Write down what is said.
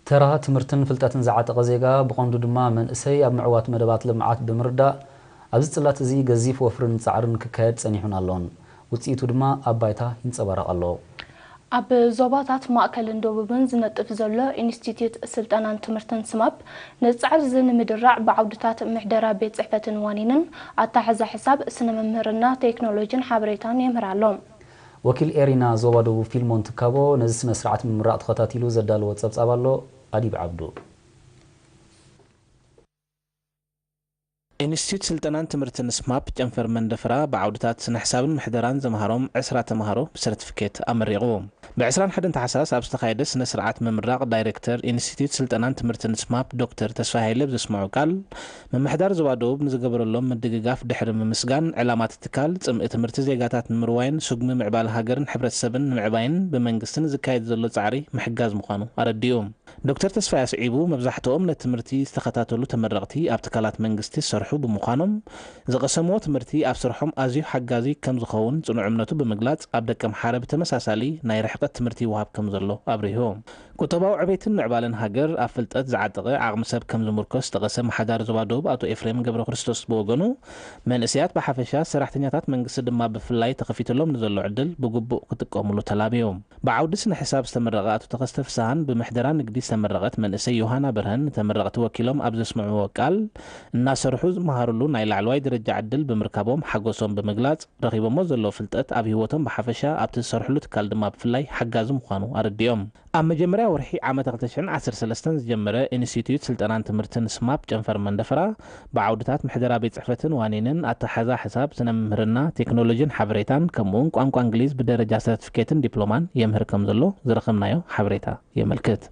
ተራ ትምህርትን ፍልጠትን ዝዓጠቐ ዜጋ፣ ብቐንዱ ድማ መንእሰይ፣ ኣብ ምዕዋት መደባት ልምዓት ብምርዳእ፣ ኣብዚ ጽላት እዚ ገዚፍ ወፍርን ጻዕርን ክካየድ ጸኒሑን ኣሎን። ውጽኢቱ ድማ ኣብ ባይታ ይንጸባረቕ ኣሎ። ኣብ ዞባታት ማእከልን ደቡብን ዝነጥፍ ዘሎ ኢንስቲትዩት ስልጠናን ትምህርትን ስማፕ፣ ነዚ ጻዕሪ እዚ ንምድራዕ ብዓውድታት ምሕደራ ቤት ጽሕፈትን ዋኒንን ኣታሓዛ ሕሳብ፣ ስነ መምህርና፣ ቴክኖሎጂን ሓበሬታን የምህር ኣሎ። ወኪል ኤሪና ዞባ ደቡብ ፊልሞን ትካቦ ነዚ ስነ ስርዓት ምምራቕ ተኸታቲሉ ዘዳለዎ ጸብጻብ ኣሎ። ኣዲብ ዓብዱ። ኢንስቲትዩት ስልጠናን ትምህርትን ስማፕ ጨንፈር መንደፈራ ብዓውድታት ስነ ሕሳብን ምሕደራን ዘምሃሮም ዕስራ ተምሃሮ ብሰርቲፊኬት ኣመሪቑ። ብ ዕስራን ሓደን ታሕሳስ ኣብ ዝተኻየደ ስነ ስርዓት ምምራቕ፣ ዳይሬክተር ኢንስቲትዩት ስልጠናን ትምህርትን ስማፕ ዶክተር ተስፋ ሃይለ ብዘስምዖ ቃል፣ ምምሕዳር ዞባ ደቡብ ንዝገበረሎም ምድግጋፍ ድሕሪ ምምስጋን፣ ዕላማ እቲ ትካል ጽምኢ ትምህርቲ ዜጋታት ንምርዋይን ስጉሚ ምዕባለ ሃገርን ሕብረተሰብን ንምዕባይን ብመንግስቲ ንዝካየድ ዘሎ ጻዕሪ ምሕጋዝ ምዃኑ ኣረዲኡ። ዶክተር ተስፋይ ኣስዒቡ፣ መብዛሕትኦም ነቲ ትምህርቲ ዝተኸታተሉ ተመረቕቲ ኣብ ትካላት መንግስቲ ዝሰርሑ ብምዃኖም፣ ዝቐሰምዎ ትምህርቲ ኣብ ስርሖም ኣዝዩ ሓጋዚ ከም ዝኸውን ጽኑዕ እምነቱ ብምግላጽ፣ ኣብ ደቀምሓረ ብተመሳሳሊ ናይ ርሕቀት ትምህርቲ ይወሃብ ከም ዘሎ ኣብሪሁ። ቁጠባዊ ዕቤትን ምዕባለን ሃገር ኣብ ፍልጠት ዝዓጠቐ ዓቕሚ ሰብ ከም ዝምርኮስ ዝጠቐሰ ኣመሓዳሪ ዞባ ደቡብ ኣቶ ኤፍሬም ገብረክርስቶስ ብወገኑ፣ መንእሰያት ብሓፈሻ፣ ሰራሕተኛታት መንግስቲ ድማ ብፍላይ ተኸፊትሎም ንዘሎ ዕድል ብግቡእ ክጥቀሙሉ ተላብዩ። ብዓውዲ ስነ ሕሳብ ዝተመረቐ ኣቶ ተኸስተ ፍስሃን ብምሕደራ ንግዲ ዝተመረቐት መንእሰይ ዮሃና በርሀን ንተመረቕቲ ወኪሎም ኣብ ዘስምዕዎ ቃል፣ እናሰርሑ ዝመሃርሉ ናይ ላዕለዋይ ደረጃ ዕድል ብምርካቦም ሓጎሶም ብምግላጽ፣ ረኺቦሞ ዘለዉ ፍልጠት ኣብ ህይወቶም ብሓፈሻ ኣብቲ ዝሰርሕሉ ትካል ድማ ብፍላይ ሓጋዚ ምዃኑ ኣረዲኦም። ኣብ መጀመርያ ወርሒ ዓመት ክልተ ሽሕን ዓሰርተ ሰለስተን ዝጀመረ ኢንስቲትዩት ስልጠናን ትምህርትን ስማፕ ጨንፈር መንደፈራ፣ ብዓውድታት ምሕደራ ቤት ጽሕፈትን ዋኒንን፣ ኣተሓዛ ሕሳብ፣ ስነ ምምህርና፣ ቴክኖሎጂን ሓበሬታን፣ ከምኡውን ቋንቋ እንግሊዝ ብደረጃ ሰርቲፊኬትን ዲፕሎማን የምህር ከም ዘሎ ዝረኸብናዮ ሓበሬታ የመልክት።